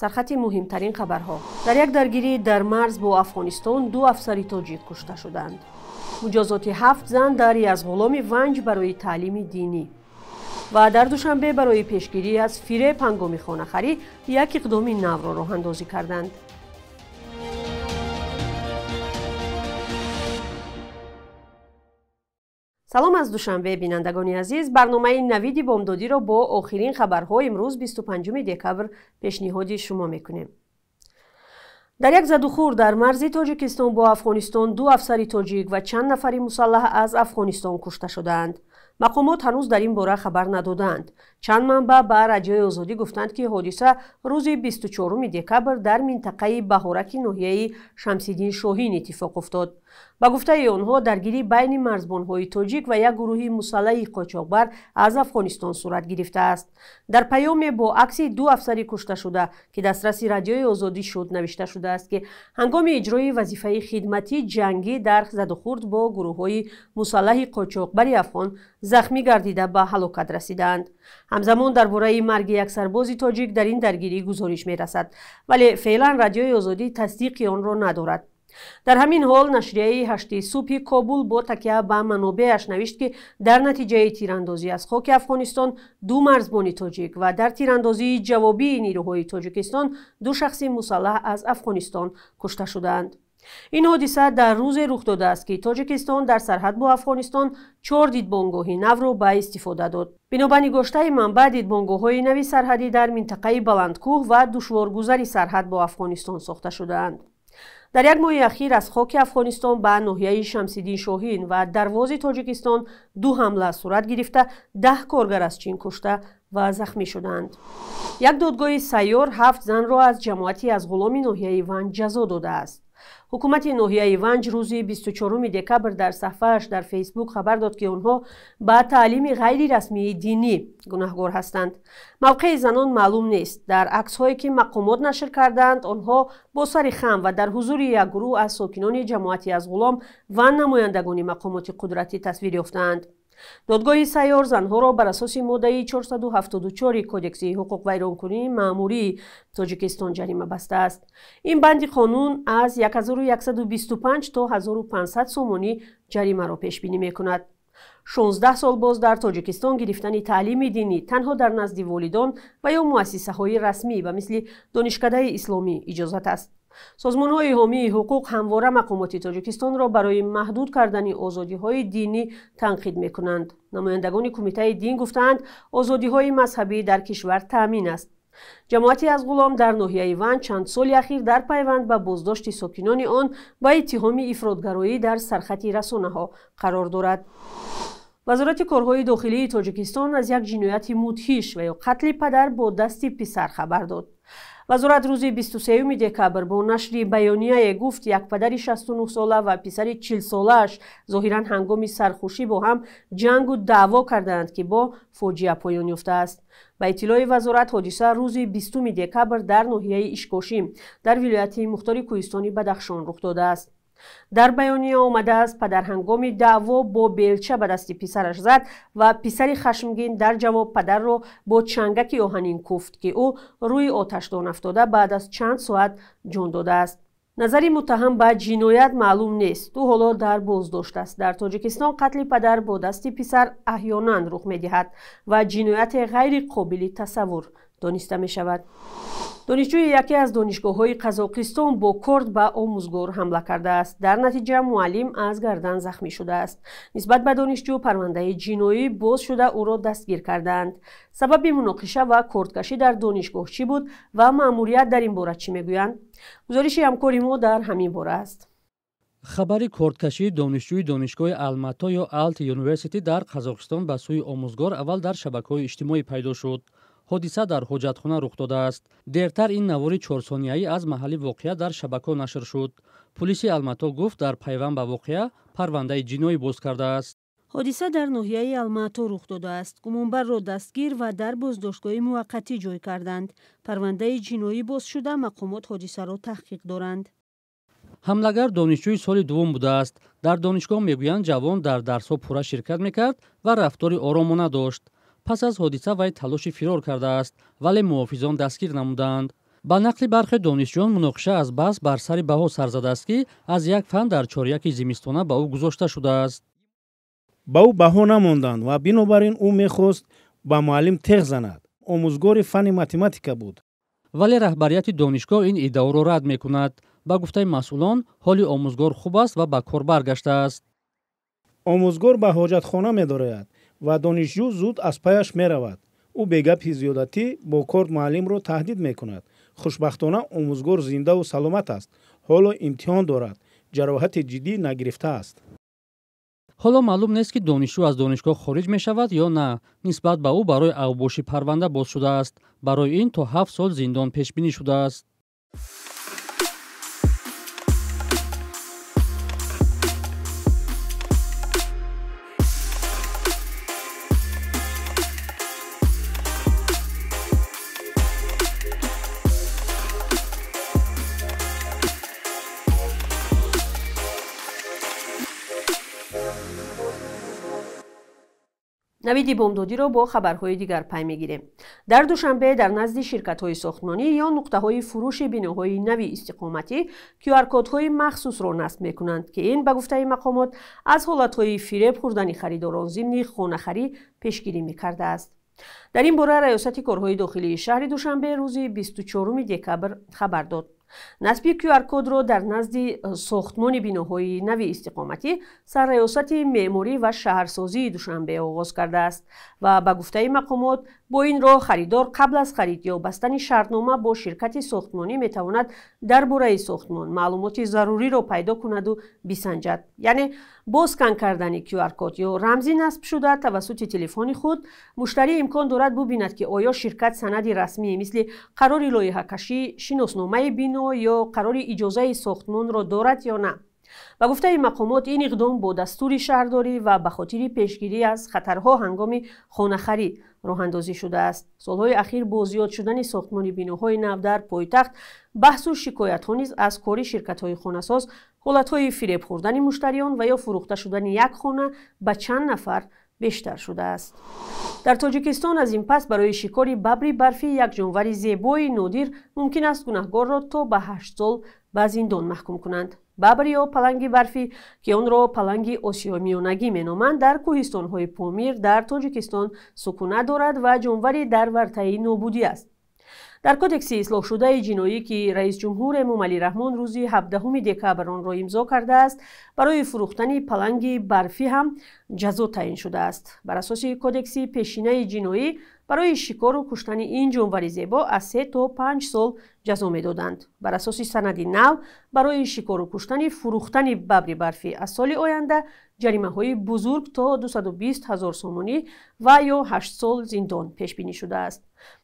Сархати муҳимтарин хабарҳо. Дар як даргирӣ дар марз бо Афғонистон ду афсари тоҷик кушта шуданд. Муҷозоти 7 зан дар Язғуломи Ванҷ барои таълими динӣ. Ва дар Душанбе барои пешгирӣ аз фиреб ҳангоми хонахарӣ як иқдоми навро роҳандозӣ карданд. Салом аз Душанбе, бинандагони азиз. Барномаи навиди бомдодиро бо охирин хабарҳо имрӯз 25 декабр пешниҳоди шумо мекунем. Дар як задухӯр дар марзи Тоҷикистон бо Афғонистон ду афсари тоҷик ва чанд нафари мусаллаҳ аз Афғонистон кушта шудаанд. Мақомот ҳанӯз дар ин бора хабар надодаанд. Чанд манбаъ ба Радиои Озодӣ гуфтанд, ки ҳодиса рӯзи 24 декабр дар минтақаи Баҳораки ноҳияи Шамсиддин Шоҳин иттифоқ уфтод. Ба гуфтаи онҳо, даргирӣ байни марзбонҳои тоҷик ва як гурӯҳи мусаллаҳи қочоқбар аз Афғонистон сурат гирифтааст. Дар паёме бо акси ду афсари кушташуда, ки дастраси Радиои Озодӣ шуд, навишта шудааст, ки ҳангоми иҷрои вазифаи хидматӣ ҷангӣ дар задухӯрд бо гурӯҳҳои мусаллаҳи қочоқбари афғон захмӣ гардида ба ҳалокат расидаанд. Ҳамзамон дар бораи марги як сарбози тоҷик дар ин даргирӣ гузориш мерасад, вале феълан Радиои Озодӣ тасдиқи онро надорад. Дар ҳамин ҳол нашрияи ҳашти субҳи Кобул бо такя ба манобеаш навишт, ки дар натиҷаи тирандозӣ аз хоки Афғонистон ду марзбони тоҷик ва дар тирандозии ҷавобии нирӯҳои Тоҷикистон ду шахси мусаллаҳ аз Афғонистон кушта шудаанд. Ин ҳодиса дар рӯзе рух додааст, ки Тоҷикистон дар сарҳад бо Афғонистон 4 дидбонгоҳи навро ба истифода дод. Бино ба нигоштаи манбаъ, дидбонгоҳҳои нави сарҳадӣ дар минтақаи Баландкӯҳ ва душворгузари сарҳад бо Афғонистон сохта шудаанд. Дар як моҳи ахир аз хоки Афғонистон ба ноҳияи Шамсиддин Шоҳин ва дарвози Тоҷикистон ду ҳамла сурат гирифта, 10 коргар аз Чин кушта ва захмӣ шуданд. Як додгоҳи сайёр 7 занро аз ҷамоати Язғуломи ноҳияи Ванҷ ҷазо додааст. Ҳукумати ноҳияи Ванҷ рӯзи 24 декабр дар саҳфааш дар Фейсбук хабар дод, ки онҳо ба таълими ғайрирасмии динӣ гунаҳгор ҳастанд. Мавқеи занон маълум нест. Дар аксҳое, ки мақомот нашр кардаанд, онҳо бо сари хам ва дар ҳузури як гурӯҳ аз сокинони ҷамоати Язғулом ва намояндагони мақомоти қудратӣ тасвир ёфтаанд. Додгоҳи сайёр занҳоро бар асоси моддаи 474 Кодекси ҳуқуқвайронкунии маъмурии Тоҷикистон ҷарима бастааст. Ин банди қонун аз 1125 то 1500 сомонӣ ҷаримаро пешбинӣ мекунад. 16 сол боз дар Тоҷикистон гирифтани таълими динӣ танҳо дар назди волидон ва ё муассисаҳои расмӣ ба мисли Донишкадаи исломӣ иҷозат аст. Созмонҳои ҳомии ҳуқуқ ҳамвора мақомоти Тоҷикистонро барои маҳдуд кардани озодиҳои динӣ танқид мекунанд. Намояндагони Кумитаи дин гуфтаанд, озодиҳои мазҳабӣ дар кишвар таъмин аст. Ҷамоати Язғулом дар ноҳияи Ванҷ чанд соли ахир дар пайванд ба боздошти сокинони он ба иттиҳоми ифротгароӣ дар сархати расонаҳо қарор дорад. Вазорати корҳои дохилии Тоҷикистон аз як ҷинояти мудҳиш ва ё қатли падар бо дасти писар хабар дод. Вазорат рӯзи 23 декабр бо нашри баёнияе гуфт, як падари 69-сола ва писари 40-солааш зоҳиран ҳангоми сархӯшӣ бо ҳам ҷангу даъво кардаанд, ки бо фоҷиа поён ёфтааст. Ба иттилои вазорат, ҳодиса рӯзи 20 декабр дар ноҳияи Ишкошим дар вилояти мухтори кӯҳистони Бадахшон рух додааст. Дар баёния омадааст, падар ҳангоми даъво бо белча ба дасти писараш зад ва писари хашмгин дар ҷавоб падарро бо чангаки оҳанин куфт, ки ӯ рӯи оташдон афтода баъд аз чанд соат ҷон додааст. Назари муттаҳам ба ҷиноят маълум нест. Ӯ ҳоло дар боздошт аст. Дар Тоҷикистон қатли падар бо дасти писар аҳёнан рух медиҳад ва ҷинояте ғайриқобили тасаввур дониста мешавад. Донишҷӯи яке аз донишгоҳҳои Қазоқистон бо корд ба омӯзгор ҳамла кардааст. Дар натиҷа муаллим аз гардан захмӣ шудааст. Нисбат ба донишҷӯ парвандаи ҷиноӣ боз шуда, ӯро дастгир кардаанд. Сабаби муноқиша ва кордкашӣ дар донишгоҳ чӣ буд ва маъмурият дар ин бора чӣ мегӯянд? Гузориши ҳамкори мо дар ҳамин бора аст. Хабари кордкашии донишҷӯи донишгоҳи Алмато ё Алт Юниверсити дар Қазоқистон ба сӯи омӯзгор аввал дар шабакаҳои иҷтимоӣ пайдо шуд. Ҳодиса дар ҳоҷатхона рух додааст. Дертар ин навори 4-сонияӣ аз маҳалли воқеа дар шабакаҳо нашр шуд. Пулиси Алмато гуфт, дар пайванд ба воқеа парвандаи ҷиноӣ боз кардааст. Ҳодиса дар ноҳияи Алмато рух додааст. Гумонбарро дастгир ва дар боздоштгоҳи муваққатӣ ҷой карданд. Парвандаи ҷиноӣ боз шуда, мақомот ҳодисаро таҳқиқ доранд. Ҳамлагар донишҷӯи соли дуввум будааст. Дар донишгоҳ мегӯянд, ҷавон дар дарсҳо пурра ширкат мекард ва рафтори оромона дошт. Пас аз ҳодиса вай талоши фирор кардааст, вале муҳофизон дастгир намуданд. Ба нақли бархе донишҷӯён, муноқиша аз баҳс бар сари баҳо сар задааст, ки аз як фан дар чоряки зимистона ба ӯ гузошта шудааст. Ба ӯ баҳо намонданд ва бинобар ин ӯ мехост ба муаллим теғ занад. Омӯзгори фанни математика буд. Вале раҳбарияти донишгоҳ ин иддаоро рад мекунад. Ба гуфтаи масъулон, ҳоли омӯзгор хуб аст ва ба кор баргаштааст. Омӯзгор ба ҳоҷатхона медарояд ва донишҷӯ зуд аз паяш меравад. Ӯ бегапи зиёдатӣ бо корд муаллимро таҳдид мекунад. Хушбахтона, омӯзгор зиндаву саломат аст. Ҳоло имтиҳон дорад, ҷароҳати ҷиддӣ нагирифтааст. Ҳоло маълум нест, ки донишҷӯ аз донишгоҳ хориҷ мешавад ё на. Нисбат ба ӯ барои авбошӣ парванда боз шудааст. Барои ин то 7 сол зиндон пешбинӣ шудааст. Навиди бомдодиро бо хабарҳои дигар пай мегирем. Дар Душанбе дар назди ширкатҳои сохтмонӣ ё нуқтаҳои фурӯши биноҳои нави истиқоматӣ QR-кодҳои махсусро насб мекунанд, ки ин, ба гуфтаи мақомот, аз ҳолатҳои фиреб хӯрдани харидорон зимни хонахарӣ пешгирӣ мекардааст. Дар ин бора Раёсати корҳои дохилии шаҳри Душанбе рӯзи 24 декабр хабар дод. Насби QR-кодро дар назди сохтмони биноҳои нави истиқоматӣ Сарраёсати меъморӣ ва шаҳрсозии Душанбе оғоз кардааст ва ба гуфтаи мақомот, бо ин роҳ харидор қабл аз харид ё бастани шартнома бо ширкати сохтмонӣ метавонад дар бораи сохтмон маълумоти заруриро пайдо кунаду бисанҷад. Яъне бо скан кардани QR-код ё рамзи насбшуда тавассути телефони худ муштарӣ имкон дорад бубинад, ки оё ширкат санади расмӣ мисли қарори лоиҳакашӣ, шиносномаи бино ё қарори иҷозаи сохтмонро дорад ё на. Ба гуфтаи мақомот, ин иқдом бо дастури шаҳрдорӣ ва ба хотири пешгирӣ аз хатарҳо ҳангоми хонахарӣ роҳандозӣ шудааст. Солҳои ахир бо зиёд шудани сохтмони биноҳои нав дар пойтахт баҳсу шикоятҳо низ аз кори ширкатҳои хонасоз, ҳолатҳои фиреб хӯрдани муштариён ва ё фурӯхта шудани як хона ба чанд нафар бештар шудааст. Дар Тоҷикистон аз ин пас барои шикори бабри барфӣ, як ҷонвари зебои нодир, мумкин аст гунаҳгорро то ба 8 сол ба зиндон маҳкум кунанд. Бабр ё паланги барфӣ, ки онро паланги осиёмиёнагӣ меноманд, дар кӯҳистонҳои Помир дар Тоҷикистон сукунат дорад ва ҷонвари дар вартаи нобудӣ аст. Дар кодекси ислоҳшудаи ҷиноӣ, ки раисҷумҳур Эмомалӣ Раҳмон рӯзи 17 декабр онро имзо кардааст, барои фурӯхтани паланги барфӣ ҳам ҷазо таъин шудааст. Бар асоси кодекси пешинаи ҷиноӣ, барои шикору куштани ин ҷонвари зебо аз 3 то 5 сол ҷазо медоданд. Бар асоси санади нав, барои шикору куштани фурӯхтани бабри барфӣ аз соли оянда ҷаримаҳои бузург то 220 ҳазор сомонӣ ва ё 8 сол зиндон пешбинӣ шудааст.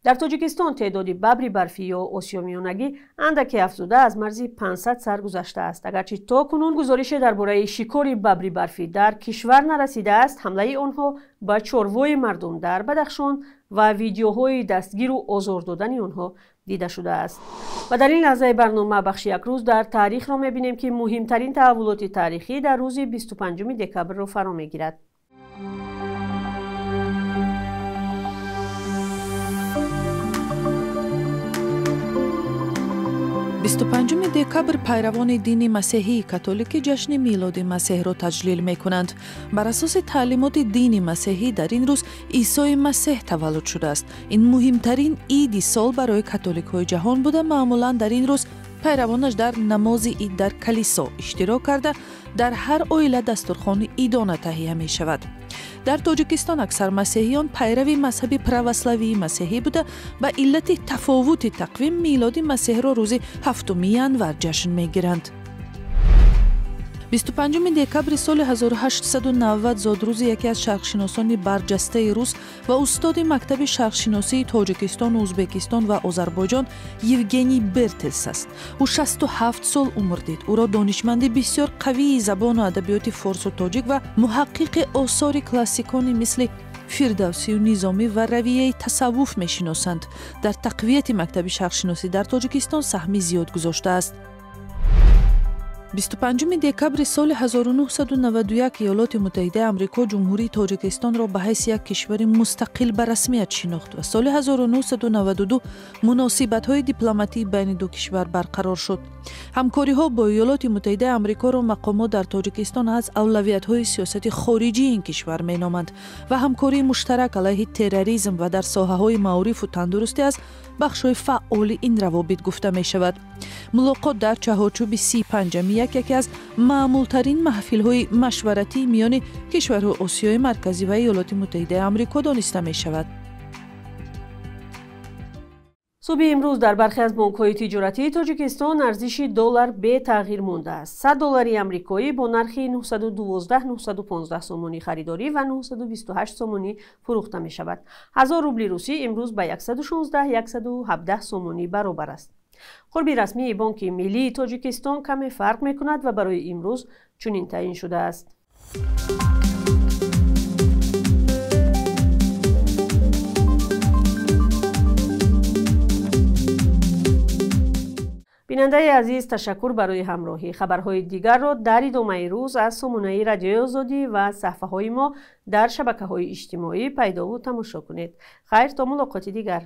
Дар Тоҷикистон теъдоди бабри барфӣ ё осиёмиёнагӣ андаке афзуда аз марзи 500 сар гузаштааст. Агарчи то кунун гузорише дар бораи шикори бабри барфӣ дар кишвар нарасидааст, ҳамлаи онҳо ба чорвои мардум дар Бадахшон ва видеоҳои дастгиру озор додани онҳо дида шудааст. Ва дар ин лаҳзаи барнома бахши як рӯз дар таърихро мебинем, ки муҳимтарин таҳаввулоти таърихӣ дар рӯзи 25 декабрро фаро мегирад. 25 декабр пайравони дини масеҳии католикӣ ҷашни милоди масеҳро таҷлил мекунанд. Бар асоси таълимоти дини масеҳӣ дар ин рӯз Исои Масеҳ таваллуд шудааст. Ин муҳимтарин иди сол барои католикҳои ҷаҳон буда, маъмулан дар ин рӯз пайравонаш дар намози ид дар калисо иштирок карда, дар ҳар оила дастурхони идона таҳия мешавад. Дар Тоҷикистон аксар масеҳиён пайрави мазҳаби православии масеҳӣ буда, ба иллати тафовути тақвим милоди масеҳро рӯзи 7 январ ҷашн мегиранд. 25 декабри соли 1890 зодрӯзи яке аз шарқшиносони барҷастаи рус ва устоди мактаби шарқшиносии Тоҷикистону Ӯзбекистон ва Озарбойҷон Евгений Бертелс аст. Ӯ 67 сол умр дид. Ӯро донишманди бисёр қавии забону адабиёти форсу тоҷик ва муҳаққиқи осори классикони мисли Фирдавсию Низомӣ ва равияи тасаввуф мешиносанд. Дар тақвияти мактаби шарқшиносӣ дар Тоҷикистон саҳми зиёд гузоштааст. 25 декабри соли 1991 Иёлоти Муттаҳидаи Амрико Ҷумҳурии Тоҷикистонро ба ҳайси як кишвари мустақил ба расмият шинохт ва соли 1992 муносибатҳои дипломатии байни ду кишвар барқарор шуд. Ҳамкориҳо бо Иёлоти Муттаҳидаи Амрикоро мақомот дар Тоҷикистон аз авлавиятҳои сиёсати хориҷии ин кишвар меноманд ва ҳамкории муштарак алайҳи терроризм ва дар соҳаҳои маорифу тандурустӣ аз бахшҳои фаъоли ин равобит гуфта мешавад. Мулоқот дар чаҳорчӯби 35-ами яке аз маъмултарин маҳфилҳои машваратии миёни кишварҳои Осиёи Марказӣ ва Иёлоти Муттаҳидаи Амрико дониста мешавад. Субҳи имрӯз дар бархе аз бонкҳои тиҷоратии Тоҷикистон арзиши доллар бетағйир мондааст. 100 доллари амрикоӣ бо нархи 912-915 сомонӣ харидорӣ ва 928 сомонӣ фурӯхта мешавад. 1000 рубли русӣ имрӯз ба 116-117 сомонӣ баробар аст. Қурби расмии Бонки Миллии Тоҷикистон каме фарқ мекунад ва барои имрӯз чунин таъин шудааст. Бинандаи азиз, ташаккур барои ҳамроҳӣ. Хабарҳои дигарро дар идомаи рӯз аз сомонаи Радиои Озодӣ ва саҳифаҳои мо дар шабакаҳои иҷтимоӣ пайдову тамошо кунед. Хайр, то мулоқоти дигар.